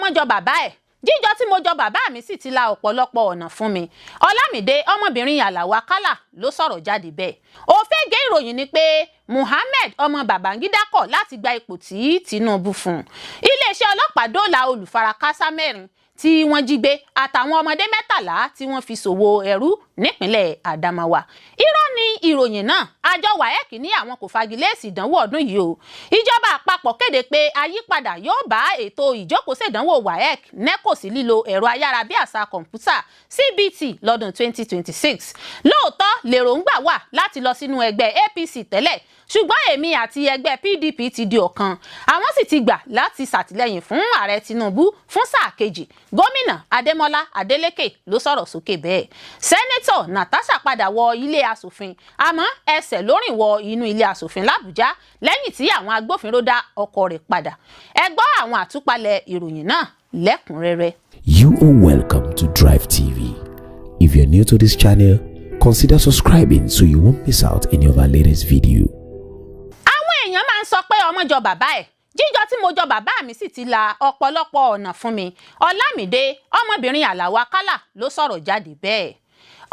Ọmọ jọ bàbá ẹ̀, jíjọ tí mo jọ bàbá mi sì ti la ọ̀pọ̀lọpọ̀ ọ̀nà fún mi. Ọlámídé, ọmọbìnrin Àlàó Àkàlà, ló sọ̀rọ̀ jáde bẹ́ẹ̀. Òfégè ìròyìn ni pé Muhammed ọmọ Babangida kọ̀ láti gba ipò tí Tinubu fún un. Iléeṣẹ́ ọlọ́pàá dóòlà olùfarakásá mẹ́rin tí wọ́n jí gbé àtàwọn ọmọdé 13 tí wọ́n fi ṣòwò ẹrú nípínlẹ̀ Adamawa. Irọ́ ni ìròyìn náà. Àjọ WAEC ní àwọn kò fagilé èsì ìdánwò ọdún yìí o. Ìjọba àpapọ̀ kéde pé àyípadà yóò bá ètò ìjókòó-ṣèdánwò WAEC, NECO sí lílo ẹ̀rọ ayárabíàṣá kọ̀ǹpútà CBT lọ́dún 2026. Lóòótọ́ lèròǹgbà wà láti lọ sínú ẹgbẹ́ APC tẹ́lẹ̀, ṣùgbọ́n èmi àti ẹgbẹ́ PDP ti di ọ̀kan, àwọn sì ti gbà láti ṣàtìlẹ́yìn fún Ààrẹ Tinubu fún sáà kejì. Gómìnà Adémọ́lá Adélékè ló sọ̀rọ̀ sókè bẹ́ẹ̀. Sẹ́nẹ́tọ̀ Natasha padà wọ ilé asòfin, àmọ́ ẹsẹ̀ ló rìn wọ inú ilé asòfin làbújá lẹ́yìn tí àwọn agbófinró dá ọkọ̀ rẹ̀ padà. Ẹ gbọ́ àwọn àtúpalẹ̀ ìròyìn náà lẹ́kùnrẹ́rẹ́. You are welcome to Drive TV. If you're new to this channel, consider subscribing so you won't miss out any of our latest video. Àwọn èèyàn máa ń sọ pé ọmọ jọ bàbá ẹ̀, jíjọ tí mo jọ bàbá mi sì ti la ọ̀pọ̀lọpọ̀ ọ̀nà fún mi. Ọlámídé, ọmọbìnrin Àlàó Àkàlà, ló sọ̀rọ̀ jáde bẹ́ẹ̀.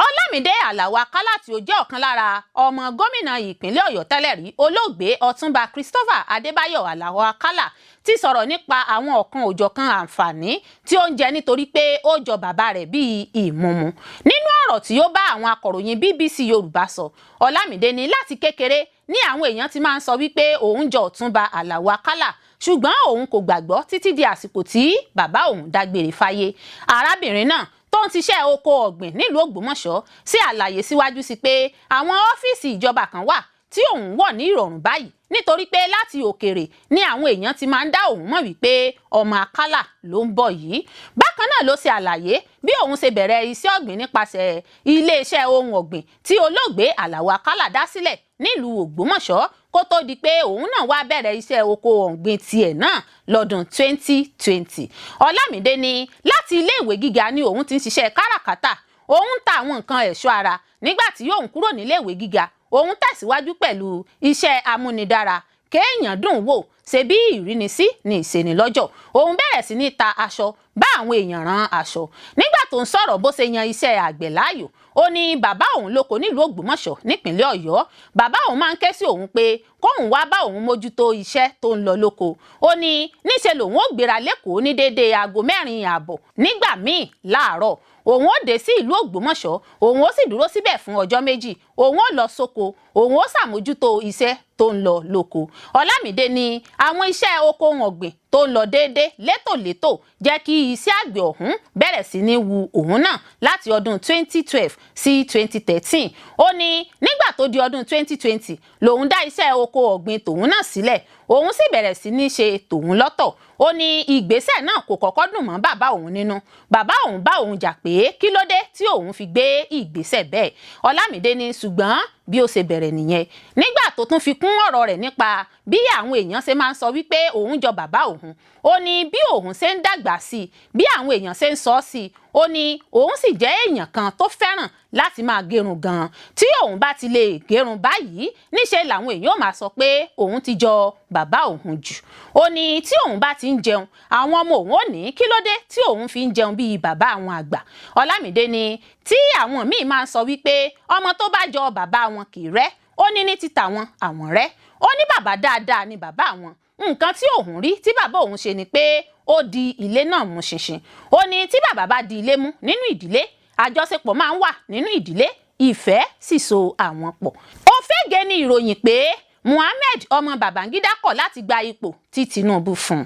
Ọlámídé Àlàó Àkàlà, tí ó jẹ́ ọ̀kan lára ọmọ gómìnà ìpínlẹ̀ Ọ̀yọ́ tẹ́lẹ̀ rí, olóògbé Ọ̀túnba Christopher Adébáyọ̀ Àlàó Àkàlà, ti sọ̀rọ̀ nípa àwọn ọ̀kan òjọ̀kan àǹfààní tí ó ń jẹ nítorí pé ó jọ bàbá rẹ̀ bíi ìmúmu. Nínú ọ̀rọ̀ tí ó bá àwọn akọ̀ròyìn BBC Yorùbá sọ, Ọlámídé ní láti kékeré ní àwọn èèyàn ti máa ń sọ wípé òun jọ Ọ̀túnba Àlàó Àkàlà, ṣùgbọ́n òun kò gbàgbọ́ títí di àsìkò tí bàbá òun dágbére fáyé. Arábìnrin náà tó ń tiṣẹ́ oko ọ̀gbìn nílùú Ògbómọ̀ṣọ́ sí àlàyé síwájú sí pé àwọn ọ́fíìsì ìjọba kan wà tí òun wọ̀ ní ìrọ̀rùn báyìí, nítorí pé láti òkèèrè ní àwọn èèyàn ti máa ń dá òun mọ̀ wípé ọmọ Àkàlà ló ń bọ̀ yìí. Bákan náà ló ṣe àlàyé bí òun ṣe bẹ̀rẹ̀ iṣẹ́ ọ̀gbìn nípasẹ̀ iléeṣẹ́ ohun ọ̀gbìn tí olóògbé Àlàó Àkàlà dá sílẹ̀ nílùú Ògbómọ̀ṣọ́, kó tó di pé òun náà wá bẹ̀rẹ̀ iṣẹ́ oko ọ̀gbìn tiẹ̀ náà lọ́dún 2020. Ọlámídé ní láti iléèwé gíga ni òun ti ń ṣiṣẹ́ káràkátà, òun ń ta àwọn nǹkan ẹ̀ṣọ́ ara. Nígbà tí òun kúrò níléèwé gíga, òun tẹ̀síwájú pẹ̀lú iṣẹ́ amúnidára, kéèyàn dùn wò, ṣe bí ìrínisí ní ìṣenilọ́jọ̀. Òun bẹ̀rẹ̀ sí ní ta aṣọ, bá àwọn èèyàn rán aṣọ. Nígbà tó ń sọ̀rọ̀ bó ṣe yan iṣẹ́ àgbẹ̀ láàyò, ó ní bàbá òun lóko nílùú Ògbómọ̀ṣọ́ nípínlẹ̀ Ọ̀yọ́. Bàbá òun máa ń ké sí òun pé kóun wá bá òun mójútó iṣẹ́ tó ń lọ lóko. Ó ní níṣe lòun ó gbéra lÉkòó ní déédéé aago 4:30 nígbà míì láàárọ̀, òun ó dé sí ìlú Ògbómọ̀ṣọ́, òun ó sì dúró síbẹ̀ fún ọjọ́ 2, òun ó lọ sóko, òun ó ṣàmójútó iṣẹ́ tó ń lọ lóko. Ọlámídé ní àwọn iṣẹ́ oko ohun ọ̀gbìn tó ń lọ déédé létòlétò jẹ́ kí iṣẹ́ àgbẹ̀ ọ̀hún bẹ̀rẹ̀ sí ní wu òun náà láti ọdún 2012 sí 2013. Ó ní nígbà tó di ọdún 2020 lòun dá iṣẹ́ oko ọ̀gbìn tòun náà sílẹ̀, òun sì bẹ̀rẹ̀ sí ní ṣe tòun lọ́tọ̀. Ó ní ìgbésẹ̀ náà kò kọ́kọ́ dùn mọ́ bàbá òun nínú. Bàbá òun bá òun jà pé kí ló dé tí òun fi gbé ìgbésẹ̀ bẹ́ẹ̀. Ọlámídé ní ṣùgbọ́n bí ó ṣe bẹ̀rẹ̀ nìyẹn. Nígbà tó tún fi kún ọ̀rọ̀ rẹ̀ nípa bí àwọn èèyàn ṣe máa ń sọ wípé òun jọ bàbá òun, ó ní bí òun ṣe ń dàgbà sí i, bí àwọn èèyàn ṣe ń sọ sí i, ó ní òun sì jẹ́ èèyàn kan tó fẹ́ràn láti máa gẹrun gan-an. Tí òun bá ti lè gẹrun báyìí, níṣe làwọn èèyàn ò máa sọ pé òun ti jọ bàbá òun jù. Ó ní tí òun bá ti ń jẹun, àwọn ọmọ òun ò ní kí ló dé tí òun fi ń jẹun bíi bàbá àwọn àgbà. Ọlámídé ní tí àwọn míì máa ń sọ wípé ọmọ tó bá jọ bàbá wọn kì í rẹ́, ó ní ní títa wọn àwọn rẹ́. Ó ní bàbá dáadáa ni bàbá àwọn. Nǹkan tí òun rí tí bàbá òun ṣe ni pé ó di ilé náà mú ṣinṣin. Ó ní tí bàbá bá di ilé mú nínú ìdílé, àjọṣepọ̀ máa ń wà nínú ìdílé, ìfẹ́ sì so àwọn pọ̀. Òfégè ni ìròyìn pé Muhammed ọmọ Babangida kọ̀ láti gba ipò tí Tinubu fún un.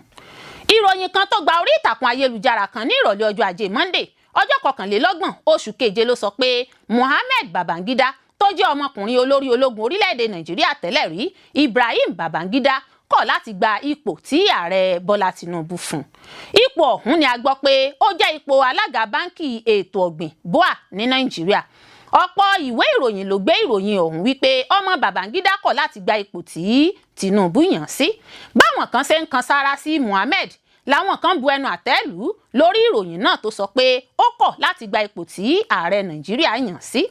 Ìròyìn kan tó gba orí ìtàkùn ayélujára kan ní ìrọ̀lẹ́ ọjọ́ Ajé Monday, ọjọ́ 21 oṣù keje, ló sọ pé Muhammed Babangida, tó jẹ́ ọmọkùnrin olórí ológun orílẹ̀-èdè Nàìjíríà tẹ́lẹ̀ rí, Ibrahim Babangida, kọ̀ láti gba ipò tí Ààrẹ Bọ́lá Tinubu fún. Ipò ọ̀hún ni a gbọ́ pé ó jẹ́ ipò alága Báńkì Ètò Ọ̀gbìn, BOA, ní Nàìjíríà. Ọ̀pọ̀ ìwé ìròyìn ló gbé ìròyìn ọ̀hún wípé ọmọ Babangida kọ̀ láti gba ipò tí Tinubu yàn sí. Báwọn kan ṣe ń kan sára sí Muhammed, Làwọn kan bu ẹnu àtẹ́ lù ú lórí ìròyìn náà tó sọ pé ó kọ̀ láti gba ipò tí ààrẹ Nàìjíríà yàn sí.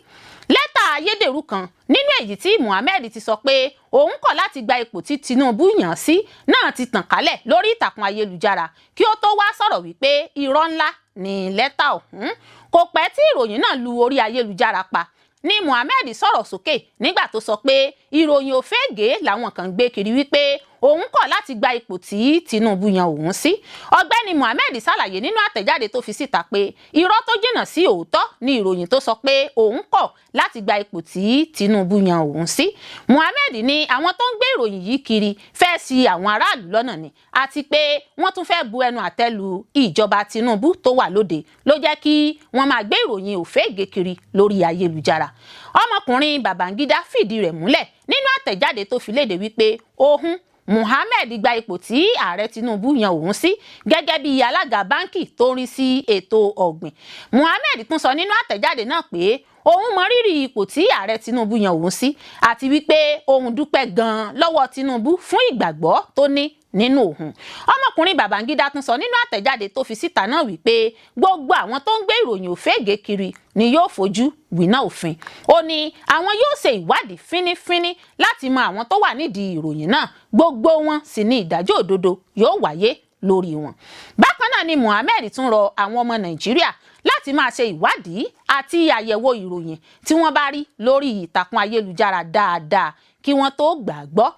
Lẹ́tà ayédèrú kan nínú èyí tí Muhammed ti sọ pé òun kọ̀ láti gba ipò tí Tinubu yàn sí náà ti tàn kálẹ̀ lórí ìtàkùn ayélujára kí ó tó wá sọ̀rọ̀ wípé irọ́ ńlá ni lẹ́tà ọ̀hún. Kò pẹ́ tí ìròyìn náà lu orí ayélujára pa ni Muhammed sọ̀rọ̀ sókè nígbà tó sọ pé ìròyìn òfégè làwọn kan ń gbé kiri wípé òun kọ̀ láti gba ipò tí Tinubu yan òun sí. Ọ̀gbẹ́ni Muhammed ṣàlàyé nínú àtẹ̀jáde tó fi síta pé irọ́ tó jìnnà sí òótọ́ ni ìròyìn tó sọ pé òun kọ̀ láti gba ipò tí Tinubu yan òun sí. Muhammed ní àwọn tó ń gbé ìròyìn yìí kiri fẹ́ ṣì àwọn aráàlú lọ́nà ni, àti pé wọ́n tún fẹ́ bu ẹnu àtẹ́ lu ìjọba Tinubu tó wà lóde, ló jẹ́ kí wọ́n máa gbé ìròyìn òfégè kiri lórí ayélujára. Ọmọkùnrin Babangida fìdí rẹ̀ múlẹ̀ nínú àtẹ̀jáde tó fi léde wípé òun Muhammed gba ipò tí ààrẹ Tinubu yan òun sí gẹ́gẹ́ bí alága báńkì tó ń rí sí ètò ọ̀gbìn. Muhammed tún sọ nínú àtẹ̀jáde náà pé òun mọ rírì ipò tí ààrẹ Tinubu yan òun sí, àti wípé òun dúpẹ́ gan-an lọ́wọ́ Tinubu fún ìgbàgbọ́ tó ní nínú òun. Ọmọkùnrin Babangida tún sọ nínú àtẹ̀jáde tó fi síta náà wípé gbogbo àwọn tó ń gbé ìròyìn òfégè kiri ni yóò fojú winá òfin. Ó ní àwọn yóò ṣe ìwádìí fínífíní láti mọ àwọn tó wà nídìí ìròyìn náà, gbogbo wọn sì ní ìdájọ́ òdodo yóò wáyé lórí wọn. Bákan náà ni Muhammed tún rọ àwọn ọmọ Nàìjíríà láti máa ṣe ìwádìí àti àyẹ̀wò ìròyìn tí wọ́n bá rí lórí ìtàkùn ayélujára dáadáa kí wọ́n tó gbàgbọ́.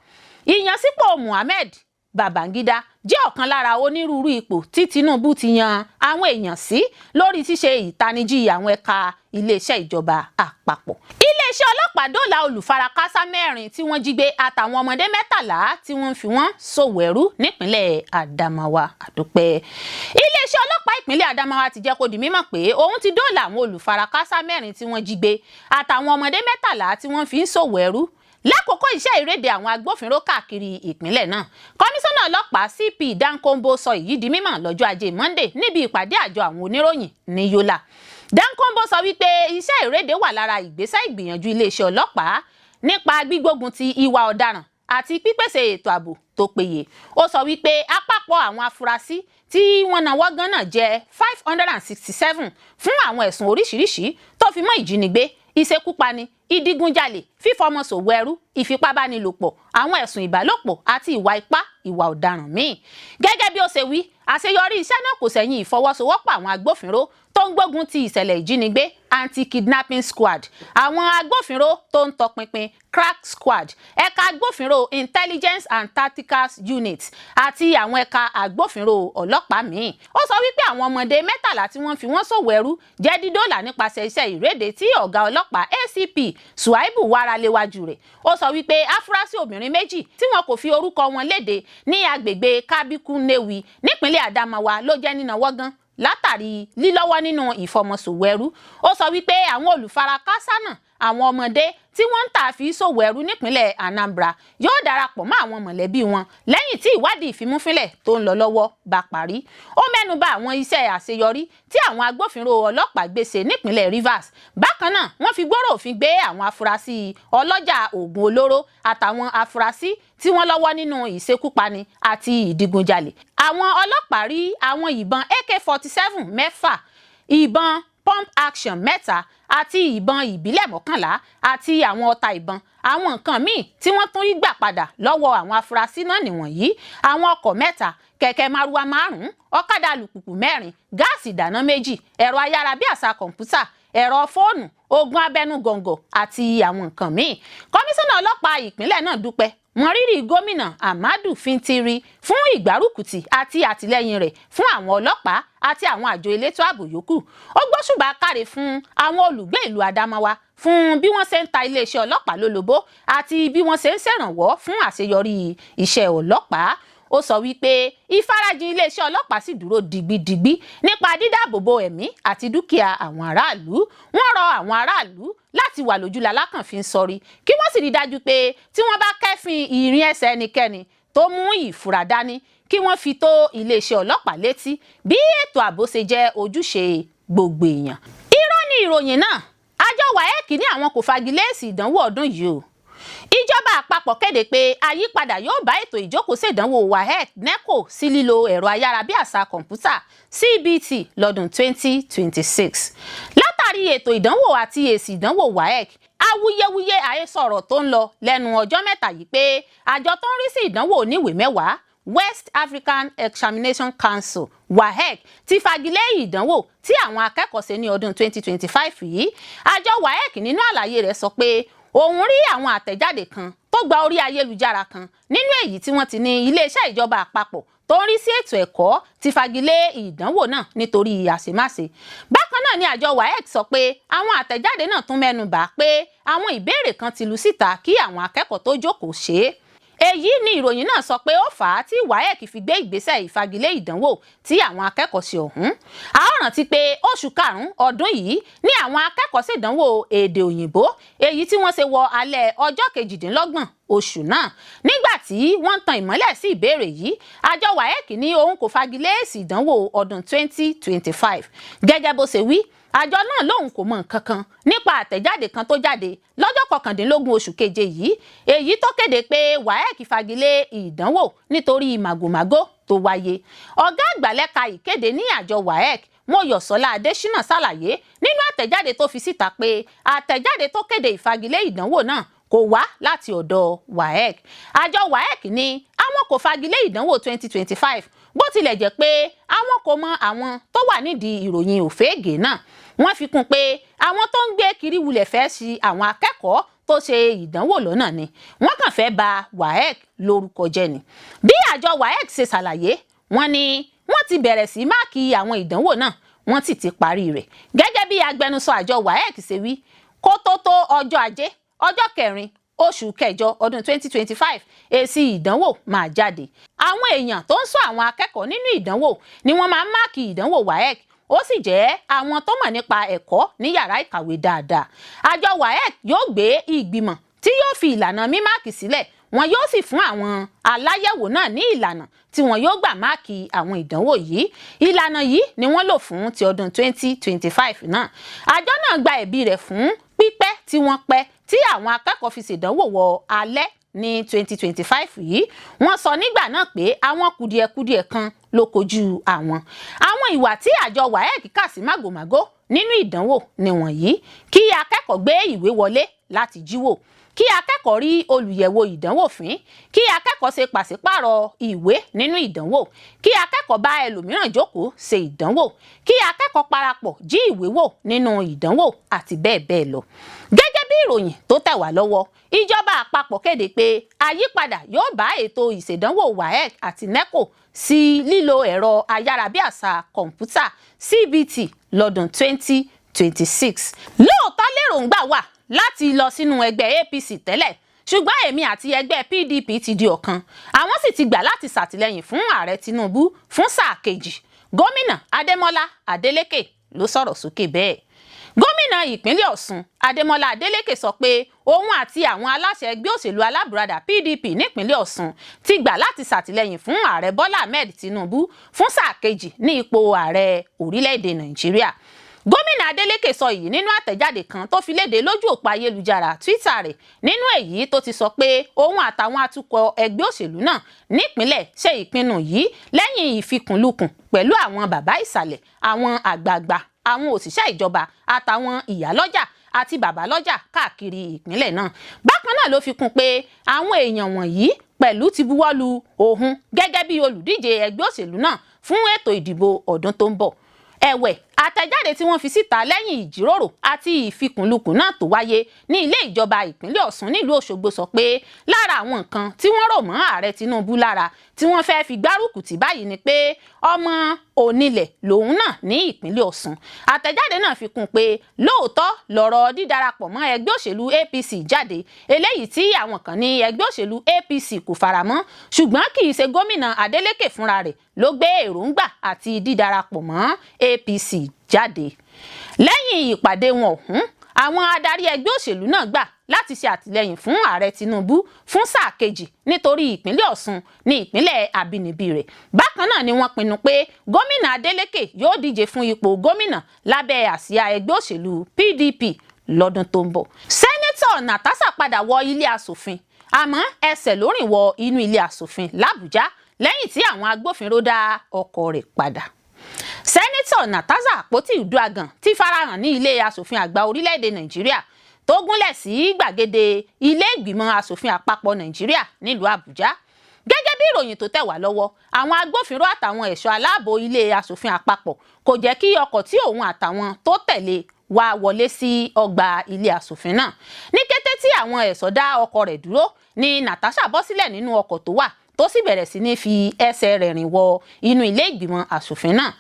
Ìyànsípò Muhammed Babangida jẹ́ ọ̀kan lára onírúurú ipò tí Tinubu ti yan àwọn èèyàn sí lórí ṣíṣe ìtanijí àwọn ẹ̀ka iléeṣẹ́ ìjọba àpapọ̀. Iléeṣẹ́ ọlọ́pàá dóòlà olùfarakásá 4 tí wọ́n jí gbé àtàwọn ọmọdé 13 tí wọ́n fi wọ́n ṣòwò ẹrú nípínlẹ̀ Adamawa. Àdúpẹ́. Iléeṣẹ́ ọlọ́pàá ìpínlẹ̀ Adamawa ti jẹ́ kó di mímọ̀ pé òun ti dóòlà àwọn olùfarakásá 4 tí wọ́n jí gbé àtàwọn ọmọdé 13 tí wọ́n fi ń ṣòwò ẹrú lákòókò iṣẹ́ ìrédè àwọn agbófinró káàkiri ìpínlẹ̀ náà. Kọmíṣánná ọlọ́pàá CP Dankombo sọ èyí di mímọ̀ lọ́jọ́ ajé Monday níbi ìpàdé àjọ àwọn oníròyìn ní Yola. Dankombo sọ wípé iṣẹ́ ìrédè wà lára ìgbésẹ̀ ìgbìyànjú iléeṣẹ́ ọlọ́pàá nípa gbígbógun ti ìwà ọ̀daràn àti pípèsè ètò ààbò tó péye. Ó sọ wípé àpapọ̀ àwọn afurasí tí wọ́n náwó gan náà jẹ́ 567 fún àwọn ẹ̀sùn oríṣiríṣi tó fi mọ́ ìjínigbé, ìṣekúpani, ìdígunjalè, fífọmọṣòwò ẹrú, ìfipábánilòpọ̀, àwọn ẹ̀sùn ìbálòpọ̀ àti ìwà ipá, ìwà ọ̀daràn míì. Gẹ́gẹ́ bí ó ṣe wí, àṣeyọrí iṣẹ́ náà kò sẹ̀yìn ìfọwọ́sowọ́pọ̀ àwọn agbófinró tó ń gbógun ti ìṣẹ̀lẹ̀ ìjínigbé anti-kidnapping squad, àwọn agbófinró tó ń tọpinpin crack squad, ẹ̀ka agbófinró intelligence and tactical unit àti àwọn ẹ̀ka agbófinró ọlọ́pàá míì. Ó sọ wípé àwọn ọmọdé 13 tí wọ́n fi wọ́n ṣòwò ẹrú jẹ́ dídóòlà nípasẹ̀ iṣẹ́ ìréde tí ọ̀gá ọlọ́pàá ACP Suhaibu Wara léwájú rẹ̀. Ó sọ wípé afurasí obìnrin 2 tí wọn kò fi orúkọ wọn léde ní agbègbè Kábíkú Néwi nípínlẹ̀ Adamawa ló jẹ́ nínáwó gan látàrí lílọ́wọ́ nínú ìfọmọṣòwò ẹrú. Ó sọ wípé àwọn olùfarakásá náà, àwọn ọmọdé tí wọ́n ń tà fi ṣòwò ẹrú nípínlẹ̀ Anambra, yóò darapọ̀ mọ́ àwọn mọ̀lẹ́bí wọn lẹ́yìn tí ìwádìí ìfimúfínlẹ̀ tó ń lọ lọ́wọ́ bá parí. Ó mẹ́nuba àwọn iṣẹ́ àṣeyọrí tí àwọn agbófinró ọlọ́pàá gbé ṣe nípínlẹ̀ Rivers. Bákan náà wọ́n fi gbọ́rọ̀ òfin gbé àwọn afurasí ọlọ́jà oògùn olóró àtàwọn afurasí tí wọ́n lọ́wọ́ nínú ìṣekúpani àti ìdígunjalè. Àwọn ọlọ́pàá rí àwọn ìbọn AK-47 mẹ́fà, ìbọn pump action 3 àti ìbọn ìbílẹ̀ 11 àti àwọn ọta ìbọn. Àwọn nǹkan míì tí wọ́n tún rí gbà padà lọ́wọ́ àwọn afurasí náà nìwọ̀nyí: àwọn ọkọ̀ 3, kẹ̀kẹ́ márúwá 5, ọ̀kadà alùpùpù 4, gáàsì ìdáná 2, ẹ̀rọ ayárabíàṣá kọ̀ǹpútà, ẹ̀rọ fóònù, oògùn abẹnú gọ̀ǹgọ̀ àti àwọn nǹkan míì. Kọmíṣánná ọlọ́pàá ìpínlẹ̀ náà dúpẹ́ mọrírì gómìnà Ahmadu Fintiri fún ìgbárùkùtì àti àtìlẹ́yìn rẹ̀ fún àwọn ọlọ́pàá àti àwọn àjọ elétò ààbò yòókù. Ó gbóṣùbà káre fún àwọn olùgbé ìlú Adamawa fún bí wọ́n ṣe ń ta iléeṣẹ́ ọlọ́pàá lólobó àti bí wọ́n ṣe ń ṣèrànwọ́ fún àṣeyọrí iṣẹ́ ọlọ́pàá. Ó sọ wípé ìfarajìn iléeṣẹ́ ọlọ́pàá sì dúró digbidigbi nípa dídáàbòbò ẹ̀mí àti dúkìá àwọn aráàlú. Wọ́n rọ àwọn aráàlú láti wà lójú lalákànfin sọrí kí wọ́n sì rí dájú pé tí wọ́n bá kẹ́fìn ìrìn ẹsẹ̀ ẹnikẹ́ni tó mú ìfura dání kí wọ́n fi tó iléeṣẹ́ ọlọ́pàá létí bí ètò ààbò ṣe jẹ́ ojúṣe gbogbo èèyàn. Irọ́ ni ìròyìn náà. Àjọ WAEC ní àwọn kò fagilé èsì ìdánwò ọdún yìí o. Ìjọba àpapọ̀ kéde pé àyípadà yóò bá ètò ìjókòó ṣèdánwò WAEC, NECO sí lílo ẹ̀rọ ayárabíàṣá kọ̀ǹpútà CBT lọ́dún 2026. Látàrí ètò ìdánwò àti èsì ìdánwò WAEC, awuyewuye àhesọ ọ̀rọ̀ tó ń lọ lẹ́nu ọjọ́ mẹ́ta yìí pé àjọ tó ń rí sí ìdánwò oníwèé mẹ́wàá, West African Examination Council, WAEC, ti fagilé ìdánwò tí àwọn akẹ́kọ̀ọ́ ṣe ní ọdún 2025 yìí. Àjọ WAEC nínú àlàyé rẹ̀ sọ pé òun rí àwọn àtẹ̀jáde kan tó gba orí ayélujára kan, nínú èyí tí wọ́n ti ní iléeṣẹ́ ìjọba àpapọ̀ tó ń rí sí ètò ẹ̀kọ́ ti fagilé ìdánwò náà nítorí àṣemáṣe. Bákan náà ni àjọ WAEC sọ pé àwọn àtẹ̀jáde náà tún mẹ́nu bà pé àwọn ìbéèrè kan ti lu síta kí àwọn akẹ́kọ̀ọ́ tó jókòó ṣe é. Èyí ni ìròyìn náà sọ pé ó fà á tí WAEC fi gbé ìgbésẹ̀ ìfagilé ìdánwò tí àwọn akẹ́kọ̀ọ́ ṣe ọ̀hún. A ó rántí pé oṣù karùn-ún ọdún yìí ní àwọn akẹ́kọ̀ọ́ ṣèdánwò èdè òyìnbó, èyí tí wọ́n ṣe wọ alẹ́ ọjọ́ 28 oṣù náà. Nígbà tí wọ́n ń tan ìmọ́lẹ̀ sí ìbéèrè yìí, àjọ WAEC ní òun kò fagilé èsì ìdánwò ọdún 2025. Gẹ́gẹ́ bó ṣe wí, àjọ náà lòun kò mọ nǹkan kan nípa àtẹ̀jáde kan tó jáde lọ́jọ́ 19 oṣù keje yìí, èyí tó kéde pé WAEC fagilé ìdánwò nítorí màgòmágó tó wáyé. Ọ̀gá àgbà lẹ́ka ìkéde ní àjọ WAEC, Mọ́yọ̀sọ́lá Adésínà, ṣàlàyé nínú àtẹ̀jáde tó fi síta pé àtẹ̀jáde tó kéde ìfagilé ìdánwò náà kò wá láti ọ̀dọ̀ WAEC. Àjọ WAEC ní àwọn kò fagilé ìdánwò 2025, bó tilẹ̀ jẹ́ pé àwọn kò mọ àwọn tó wà nídìí ìròyìn òféègè náà. Wọ́n fi kún pé àwọn tó ń gbé kiri wulẹ̀ fẹ́ sí àwọn akẹ́kọ̀ọ́ tó ṣe ìdánwò lọ́nà ni, wọ́n kàn fẹ́ ba WAEC lórúkọ jẹ́ ni. Bí àjọ WAEC ṣe ṣàlàyé, wọ́n ní wọ́n ti bẹ̀rẹ̀ sí máàkì àwọn ìdánwò náà, wọ́n sì ti parí rẹ̀. Gẹ́gẹ́ bí agbẹnusọ àjọ WAEC ṣe wí, kó tó tó ọjọ́ Ajé, ọjọ́ 4 oṣù kẹjọ ọdún 2025, èsì ìdánwò máa jáde. Àwọn èèyàn tó ń sọ àwọn akẹ́kọ̀ọ́ nínú ìdánwò ni wọ́n máa ń máàkì ìdánwò WAEC, ó sì jẹ́ àwọn tó mọ̀ nípa ẹ̀kọ́ ní yàrá ìkàwé dáadáa. Àjọ WAEC yóò gbé ìgbìmọ̀ tí yóò fi ìlànà mímáàkì sílẹ̀, wọn yóò sì fún àwọn aláyẹ̀wò náà ní ìlànà tí wọn yóò gbà máàkì àwọn ìdánwò yìí. Ìlànà yìí ni wọ́n lò fún ti ọdún 2025 náà. Àjọ náà gba ẹ̀bi rẹ̀ fún pípẹ́ tí wọ́n pẹ́ tí àwọn akẹ́kọ̀ọ́ fi ṣèdánwò wọ alẹ́ ní 2025 yìí. Wọ́n sọ nígbà náà pé àwọn kùdìẹ̀kudiẹ kan ló kojú àwọn. Àwọn ìwà tí àjọ WAEC kà sí màgòmágó nínú ìdánwò nìwọ̀nyí: kí akẹ́kọ̀ọ́ gbé ìwé wọlé láti jíwò, kí akẹ́kọ̀ọ́ rí olùyẹ̀wò ìdánwò fín, kí akẹ́kọ̀ọ́ ṣe pàṣípàrọ̀ ìwé nínú ìdánwò, kí akẹ́kọ̀ọ́ bá ẹlòmíràn jókòó ṣe ìdánwò, kí akẹ́kọ̀ọ́ parapọ̀ jí ìwé wò nínú ìdánwò, àti bẹ́ẹ̀ bẹ́ẹ̀ lọ. Gẹ́gẹ́ bí ìròyìn tó tẹ̀ wá lọ́wọ́, ìjọba àpapọ̀ kéde pé àyípadà yóò bá ètò ìṣèdánwò WAEC àti NECO sí lílo ẹ̀rọ ayárabíàṣá kọ̀ǹpútà CBT lọ́dún 2026. Lóòótọ́ lérògbà wà láti lọ sínú ẹgbẹ́ APC tẹ́lẹ̀, ṣùgbọ́n èmi àti ẹgbẹ́ PDP ti di ọ̀kan, àwọn sì ti gbà láti ṣàtìlẹ́yìn fún ààrẹ Tinubu fún sáà kejì. Gómìnà Adémọ́lá Adélékè ló sọ̀rọ̀ sókè bẹ́ẹ̀. Gómìnà ìpínlẹ̀ Ọ̀ṣun Adémọ́lá Adélékè sọ pé òun àti àwọn aláṣẹ ẹgbẹ́ òṣèlú alábùradà PDP nípínlẹ̀ Ọ̀ṣun ti gbà láti ṣàtìlẹ́yìn fún ààrẹ Bọ́lá Ahmed Tinubu fún sáà kejì ní ipò ààrẹ orílẹ̀-èdè Nàìjíríà. Gómìnà Adeleke sọ èyí nínú àtẹ̀jáde kan tó fi léde lójú òpó ayélujára Twitter rẹ̀, nínú èyí tó ti sọ pé òun àtàwọn atukọ̀ ẹgbẹ́ òṣèlú náà nípínlẹ̀ ṣe ìpinnu yìí lẹ́yìn ìfikùnlukùn pẹ̀lú àwọn bàbá ìsàlẹ̀, àwọn àgbààgbà, àwọn òṣìṣẹ́ ìjọba, àtàwọn ìyálọ́jà àti bàbálọ́jà káàkiri ìpínlẹ̀ náà. Bákan náà ló fi kún pé àwọn èèyàn wọ̀nyí pẹ̀lú ti buwọ́lu òun gẹ́gẹ́ bí olùdíje ẹgbẹ́ òṣèlú náà fún ètò ìdìbò ọdún tó ń bọ̀. Ẹ̀wẹ̀, àtẹ̀jáde tí wọ́n fi síta lẹ́yìn ìjíròrò àti ìfikùnlukùn náà tó wáyé ní ilé ìjọba ìpínlẹ̀ Ọ̀ṣun nílùú Òṣogbo sọ pé lára àwọn nǹkan tí wọ́n rò mọ́ ààrẹ Tinubu lára tí wọ́n fẹ́ẹ́ fi gbárùkù tì báyìí ni pé ọmọ onílẹ̀ lòun náà ní ìpínlẹ̀ Ọ̀ṣun. Àtẹ̀jáde náà fi kún pé lóòótọ́ lọ̀rọ̀ dídarapọ̀ mọ́ ẹgbẹ́ òṣèlú APC jáde, eléyìí tí àwọn kan ní ẹgbẹ́ òṣèlú APC kò faramọ́, ṣùgbọ́n kì í ṣe gómìnà Adeleke fúnra rẹ̀ ló gbé èròǹgbà àti dídarapọ̀ mọ́ APC jáde. Lẹ́yìn ìpàdé wọn ọ̀hún, àwọn adarí ẹgbẹ́ òṣèlú náà gbà láti ṣe àtìlẹ́yìn fún ààrẹ Tinubu fún sáà kejì nítorí ìpínlẹ̀ Ọ̀ṣun ní ìpínlẹ̀ àbínibí rẹ̀. Bákan náà ni wọ́n pinnu pé gómìnà Adeleke yóò díje fún ipò gómìnà lábẹ́ àsíá ẹgbẹ́ òṣèlú PDP lọ́dún tó ń bọ̀. Sẹ́nẹ́tọ̀ Sẹ́nitọ̀ Natasha padà wọ ilé asòfin, àmọ́ ẹsẹ̀ ló rìn wọ inú ilé asòfin làbújá lẹ́yìn tí àwọn agbófinró dá ọkọ̀ rẹ̀ padà. Sẹ́nitọ̀ Natasha Akpoti Uduaghan ti farahàn ní ilé asòfin àgbà orílẹ̀-èdè Nàìjíríà tó gúnlẹ̀ sí gbàgede ilé ìgbìmọ̀ asòfin àpapọ̀ Nàìjíríà nílùú Àbújá. Gẹ́gẹ́ bí ìròyìn tó tẹ̀ wá lọ́wọ́, àwọn agbófinró àtàwọn ẹ̀ṣọ́ aláàbò ilé asòfin àpapọ̀ kò jẹ́ kí ọkọ̀ tí òun àtàwọn tó tẹ̀lé wá wọlé sí ọgbà ilé asòfin náà. Ní kété tí àwọn ẹ̀ṣọ́ dá ọkọ̀ rẹ̀ dúró ni Natasha bọ́ sílẹ̀ nínú ọkọ̀ tó wà, tó sì bẹ̀rẹ̀ sí ní fi ẹsẹ̀ rẹ̀ rìn wọ inú ilé ìgbìmọ̀ asòfin náà.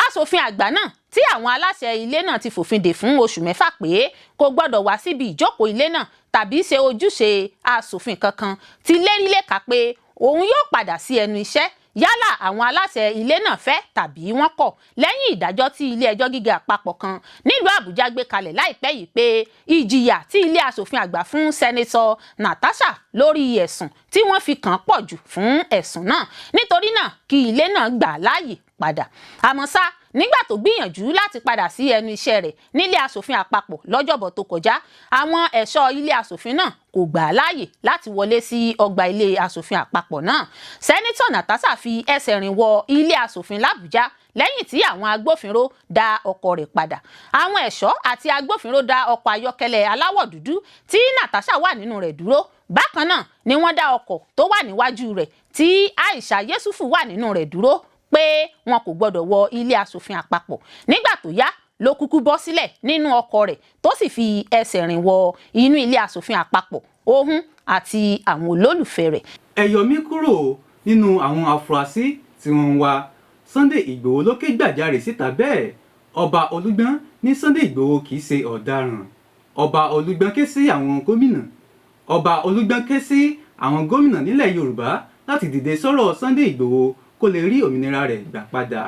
Asòfin àgbà náà tí àwọn aláṣẹ ilé náà ti fòfin dè fún oṣù 6 pé kò gbọ́dọ̀ wá síbi ìjókòó ilé náà tàbí ṣe ojúṣe asòfin kankan, ti lérí léka pé òun yóò padà sí ẹnu iṣẹ́, yálà àwọn aláṣẹ ilé náà fẹ́ tàbí wọ́n kọ̀, lẹ́yìn ìdájọ́ tí ilé ẹjọ́ gíga àpapọ̀ kan nílùú Àbújá gbé kalẹ̀ láìpẹ́ yìí pé ìjìyà tí ilé asòfin àgbà fún Sẹ́nẹ́tọ̀ Natasha lórí ẹ̀sùn tí wọ́n fi kàn pọ̀ jù fún ẹ̀sùn náà, nítorí náà kí ilé náà gbà láàyè padà. Àmọ́ ṣá, nígbà tó gbìyànjú láti padà sí ẹnu iṣẹ́ rẹ̀ nílé asòfin àpapọ̀ lọ́jọ́bọ̀ tó kọjá, àwọn ẹ̀ṣọ́ ilé asòfin náà kò gbà á láàyè láti wọlé sí ọgbà ilé asòfin àpapọ̀ náà. Sẹ́nitọ̀ Natasha fi ẹsẹ̀ rìn wọ ilé asòfin làbújá lẹ́yìn tí àwọn agbófinró dá ọkọ̀ rẹ̀ padà. Àwọn ẹ̀ṣọ́ àti agbófinró dá ọkọ̀ ayọ́kẹ́lẹ́ aláwọ̀ dúdú tí Natasha wà nínú rẹ̀ dúró. Bákan náà ni wọ́n dá ọkọ̀ tó wà níwájú rẹ̀ tí Aisha Yesufu wà nínú rẹ̀ dúró pé wọn kò gbọdọ̀ wọ ilé asòfin àpapọ̀. Nígbà tó yá ló kúkú bọ́ sílẹ̀ nínú ọkọ̀ rẹ̀, tó sì fi ẹsẹ̀ rìn wọ inú ilé asòfin àpapọ̀, òun àti àwọn olólùfẹ́ rẹ̀. Ẹ yọ mí kúrò nínú àwọn afurasí tí wọ́n ń wá, Sunday Ìgbòho ló ké gbàjarè síta bẹ́ẹ̀. Ọba Olúgbọ́n ní Sunday Ìgbòho kì í ṣe ọ̀daràn. Ọba Olúgbọ́n ké sí àwọn gómìnà. Ọba Olúgbọ́n ké sí àwọn gómìnà nílẹ̀ Yorùbá láti dìde sọ̀rọ̀ Sunday Ìgbòho kó lè rí òmìnira rẹ̀ gbà padà.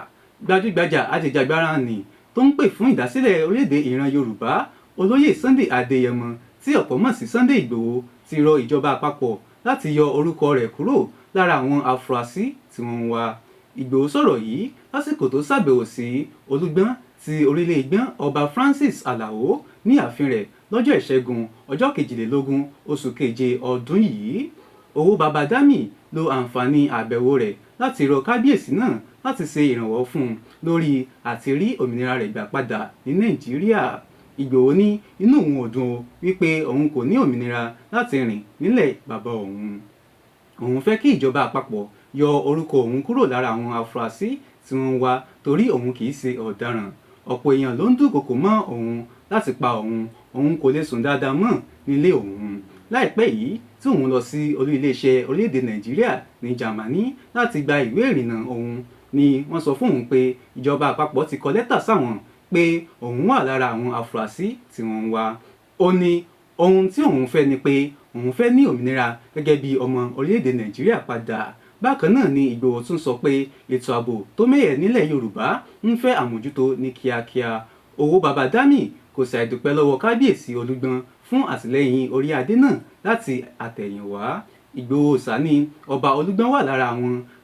Gbajúgbajà ajìjàgbara nì tó ń pè fún ìdásílẹ̀ orílẹ̀-èdè ìran Yorùbá, Olóyè Sunday Adéyẹmọ tí ọ̀pọ̀ mọ̀ sí Sunday Ìgbòho, ti rọ ìjọba àpapọ̀ láti yọ orúkọ rẹ̀ kúrò lára àwọn afurasí tí wọ́n ń wá. Ìgbòho sọ̀rọ̀ yìí lásìkò tó ṣàbẹ̀wò sí Olúgbọ́n ti orílẹ̀ Ìgbọ́n, Ọba Francis Alao, ní ààfin rẹ̀ lọ́jọ́ Ìṣẹ́gun, ọjọ́ 22 oṣù keje ọdún yìí. Owó baba Dami lo àǹfààní àbẹ̀wò rẹ̀ láti rọ kábíyèsí náà láti ṣe ìrànwọ́ fún un lórí àti rí òmìnira rẹ̀ gbà padà ní Nàìjíríà. Ìgbòho ní inú òun ò dùn ó wípé òun kò ní òmìnira láti rìn nílẹ̀ bàbá òun. Òun fẹ́ kí ìjọba àpapọ̀ yọ orúkọ òun kúrò lára àwọn afurasí tí wọ́n ń wá torí òun kì í ṣe ọ̀daràn. Ọ̀pọ̀ èèyàn ló ń dúnkòokò mọ́ òun láti pa òun, òun kò lè sùn dáadáa mọ́ nílé òun. Láìpẹ́ yìí tí òun lọ sí olú iléeṣẹ́ orílẹ̀-èdè Nàìjíríà ní Jámánì láti gba ìwé ìrìnnà òun ni wọ́n sọ fún òun pé ìjọba àpapọ̀ ti kọ lẹ́tà sáwọn pé òun wà lára àwọn afurasí tí wọ́n ń wá. Ó ní ohun tí òun fẹ́ ni pé òun fẹ́ ní òmìnira gẹ́gẹ́ bí ọmọ orílẹ̀-èdè Nàìjíríà padà. Bákan náà ni Ìgbòho tún sọ pé ètò ààbò tó mẹ́hẹ̀ nílẹ̀ Yorùbá ń fẹ́ àmójútó ní kíákíá. Owó baba Dami kò ṣàìdúpẹ́ lọ́wọ́ kábíyèsí Olúgbọ́n fún àtìlẹ́yìn orí adé náà láti àtẹ̀yìnwá. Ìgbòho òòṣà ní Ọba Olúgbọ́n wà lára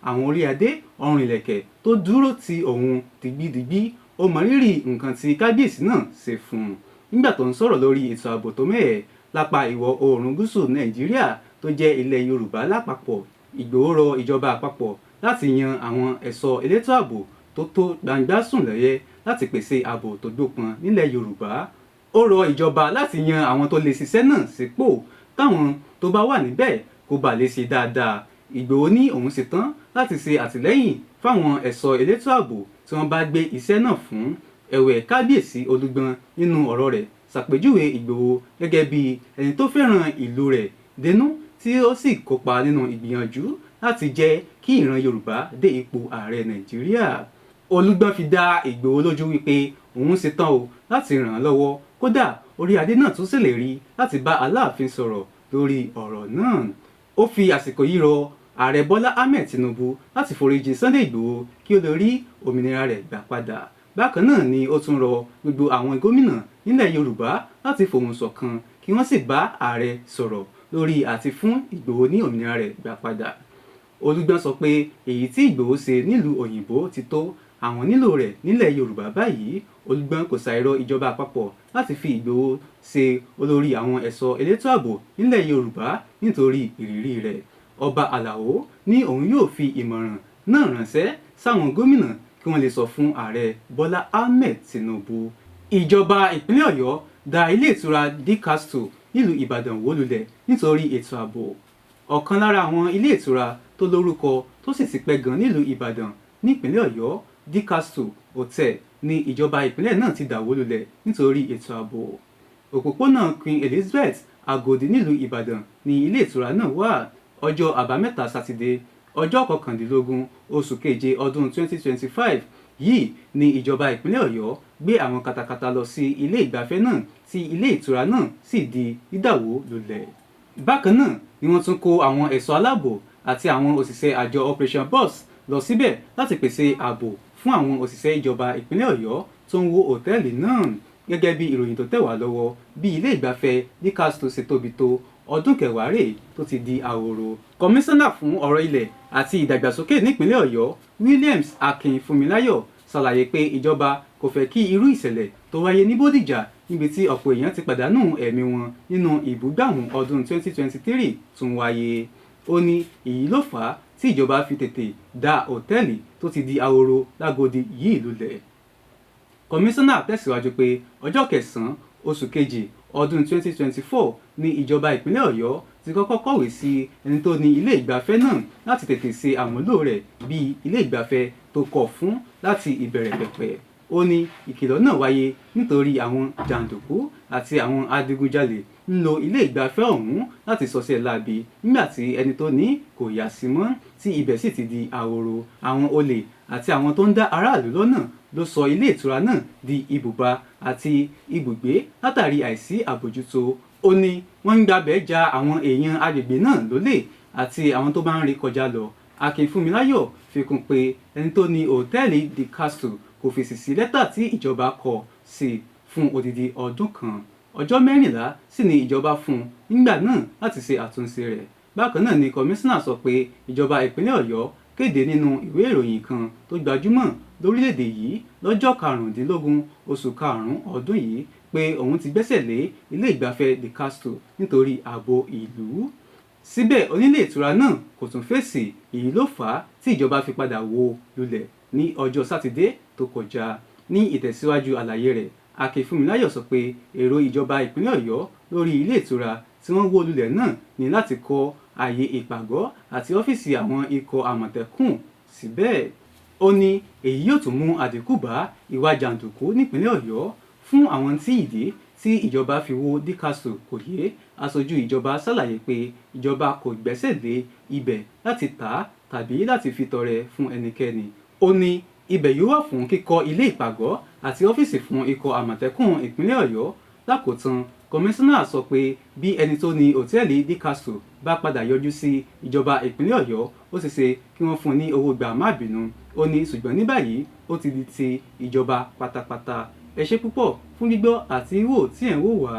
àwọn orí adé ọrùn ìlẹ̀kẹ̀ tó dúró ti òun digbídigbí. Ó mọrírì nǹkan tí kábíyèsí náà ṣe fún un. Nígbà tó ń sọ̀rọ̀ lórí ètò ààbò tó mẹ́hẹ̀ lápá ìwọ̀ oòrùn gúúsù Nàìjíríà tó jẹ́ ilẹ̀ Yorùbá lápapọ̀, Ìgbòho rọ ìjọba àpapọ̀ láti yan àwọn ẹ̀ṣọ́ elétò ààbò tó tó gbangba sùn lọ́yẹ́ láti pèsè ààbò tó gbópọn nílẹ̀ Yorùbá. Ó rọ ìjọba láti yan àwọn tó lè ṣiṣẹ́ náà sípò táwọn tó bá wà níbẹ̀ kó bàa lè ṣe dáadáa. Ìgbòho ní òun ṣetán láti ṣe àtìlẹ́yìn fáwọn ẹ̀ṣọ́ elétò ààbò tí wọ́n bá gbé iṣẹ́ náà fún. Ẹ̀wẹ̀, kábíyèsí Olúgbọ́n nínú ọ̀rọ̀ rẹ̀ ṣàpèjúwe Ìgbòho gẹ́gẹ́ bí ẹni tó fẹ́ràn ìlú rẹ̀ dénú, tí ó sì kópa nínú ìgbìyànjú láti jẹ́ kí ìran Yorùbá dé ipò ààrẹ Nàìjíríà. Olúgbọ́n fi dá Ìgbòho lójú wípé òun ṣetán o láti ràn án lọ́wọ́. Kódà, orí adé náà tún ṣèlérí láti bá Aláàfin sọ̀rọ̀ lórí ọ̀rọ̀ náà. Ó fi àsìkò yìí rọ Ààrẹ Bọ́lá Ahmed Tinubu láti foríjì Sunday Ìgbòho kí ó lè rí òmìnira rẹ̀ gbà padà. Bákan náà ni ó tún rọ gbogbo àwọn gómìnà nílẹ̀ Yorùbá láti fohùn ṣọ̀kan kí wọ́n sì bá ààrẹ sọ̀rọ̀ lórí àti fún Ìgbòho ní òmìnira rẹ̀ gbà padà. Olúgbọ́n sọ pé èyí tí Ìgbòho ṣe nílùú òyìnbó ti tó, àwọn nílò rẹ̀ nílẹ̀ Yorùbá báyìí. Olúgbọ́n kò ṣàìrọ ìjọba àpapọ̀ láti fi Ìgbòho ṣe olórí àwọn ẹ̀ṣọ́ elétò ààbò nílẹ̀ Yorùbá nítorí ìrírí rẹ̀. Ọba Àlàó ní òun yóò fi ìmọ̀ràn náà ránṣẹ́ sáwọn gómìnà kí wọ́n lè sọ fún Ààrẹ Bọ́lá Ahmed Tinubu. Ìjọba ìpínlẹ̀ Ọ̀yọ́ da ilé ìtura Dcastle nílùú Ìbàdàn wó lulẹ̀ nítorí ètò ààbò. Ọ̀kan lára àwọn ilé ìtura tó lórúkọ tó sì ti pẹ́ gan nílùú Ìbàdàn nípínlẹ̀ Ọ̀yọ́, Dcastle Hotel, ní ìjọba ìpínlẹ̀ náà ti dà wó lulẹ̀ nítorí ètò ààbò. Òpópónà Queen Elizabeth, Agodi nílùú Ìbàdàn ní ilé ìtura náà wà. Ọjọ́ Àbámẹ́ta Sátidé, ọjọ́ 19 oṣù keje ọdún 2025 yìí ní ìjọba ìpínlẹ̀ Ọ̀yọ́ gbé àwọn katakata lọ sí ilé ìgbafẹ́ náà tí ilé ìtura náà sì di dídàwó lulẹ̀. Bákan náà ni wọ́n tún kó àwọn ẹ̀ṣọ́ aláàbò àti àwọn òṣìṣẹ́ àjọ Operation Burst lọ síbẹ̀ láti pèsè ààbò fún àwọn òṣìṣẹ́ ìjọba ìpínlẹ̀ Ọ̀yọ́ tó ń wó òtẹ́ẹ̀lì náà. Gẹ́gẹ́ bí ìròyìn tó tẹ̀ wá lọ́wọ́, bí ilé ìgbafẹ́ Dcastle ṣe tóbi tó, ọdún kẹwàá rèé tó ti di ahoro. Kọmíṣánná fún ọ̀rọ̀ ilẹ̀ àti ìdàgbàsókè nípínlẹ̀ Ọ̀yọ́, Williams Akin Fúnmiláyọ̀, ṣàlàyé pé ìjọba kò fẹ́ kí irú ìṣẹ̀lẹ̀ tó wáyé ní Bódìjà níbi tí ọ̀pọ̀ èèyàn ti pàdánù ẹ̀mí wọn nínú ìbúgbàmù ọdún 2023 tún wáyé. Ó ní èyí ló fà á tí ìjọba fi tètè dá òtẹ́ẹ̀lì tó ti di ahoro lágodi yìí lulẹ̀. Kọmíṣánná tẹ̀síwájú pé ọjọ́ 9 oṣù kejì ọdún 2024 ní ìjọba ìpínlẹ̀ Ọ̀yọ́ ti kọ́kọ́ kọ̀wé sí ẹni tó ní ilé ìgbafẹ́ náà láti tètè ṣe àmúlò rẹ̀ bí ilé ìgbafẹ́ tó kọ̀ fún láti ìbẹ̀rẹ̀ pẹ̀pẹ̀. Ó ní ìkìlọ̀ náà wáyé nítorí àwọn jàǹdùkú àti àwọn adigunjalè ń lo ilé ìgbafẹ́ ọ̀hún láti ṣọṣẹ́ láabi nígbà tí ẹni tó ní kò yà sí mọ́ tí ibẹ̀ sì ti di ahoro. Àwọn olè àti àwọn tó ń dá aráàlú lọ́nà ló sọ ilé ìtura náà di ibùba àti ibùgbé látàrí àìsí àbójútó. Ó ní wọ́n ń gbabẹ̀ ja àwọn èèyàn agbègbè náà lólè àti àwọn tó bá ń rí kọjá lọ. Akin Fúnmiláyọ̀ fi kún pé ẹni tó ní òtẹ́ẹ̀lì Dcastle kò fèsì sí lẹ́tà tí ìjọba kọ sí fún odidi ọdún kan. Ọjọ́ 14 sì ni ìjọba fún nígbà náà láti ṣe àtúnṣe rẹ̀. Bákan náà ni kọmíṣánná sọ pé ìjọba ìpínlẹ̀ Ọ̀yọ́ kéde nínú ìwé ìròyìn kan tó gbajúmọ̀ lórílẹ̀-èdè yìí lọ́jọ́ 15 oṣù karùn-ún ọdún yìí pé òun ti gbẹ́sẹ̀ lé ilé ìgbafẹ́ Dcastle nítorí ààbò ìlú. Síbẹ̀ onílé ìtura náà kò tún fèsì, èyí ló fà á tí ìjọba fi padà wó lulẹ̀ ní ọjọ́ Sátidé tó kọjá. Ní ìtẹ̀síwájú àlàyé rẹ̀, Akin Fúnmiláyọ̀ sọ pé èrò ìjọba ìpínlẹ̀ Ọ̀yọ́ lórí ilé ìtura tí wọ́n wó lulẹ̀ náà ní láti kọ́ ààyè ìpàgọ́ àti ọ́fíìsì àwọn ikọ̀ Àmọ̀tẹ́kùn síbẹ̀. Ó ní èyí yóò tún mú àdínkù bá ìwà jàǹdùkú nípínlẹ̀ Ọ̀yọ́. Fún àwọn tí ìdí tí ìjọba fi wó Dcastle kò yé, aṣojú ìjọba ṣàlàyé pé ìjọba kò gbẹ́sẹ̀ lé ibẹ̀ láti tà á tàbí láti fi tọrẹ fún ẹnikẹ́ni. Ó ní ibẹ̀ yóò wà fún kíkọ́ ilé ìpàgọ́ àti ọ́fíìsì fún ikọ̀ Àmọ̀tẹ́kùn ìpínlẹ̀ Ọ̀yọ́. Lákòótán, kọmíṣánná sọ pé bí ẹni tó ní òtẹ́ẹ̀lì Dcastle bá padà yọjú sí ìjọba ìpínlẹ̀ Ọ̀yọ́, ó ṣeéṣe kí wọ́n fún un ní owó gbà má bínú. Ó ní ṣùgbọ́n ní báyìí ó ti di ti ìjọba pátápátá. Ẹ ṣé púpọ̀ fún gbígbọ́ àti wíwò tí ẹ̀ ń wò wá.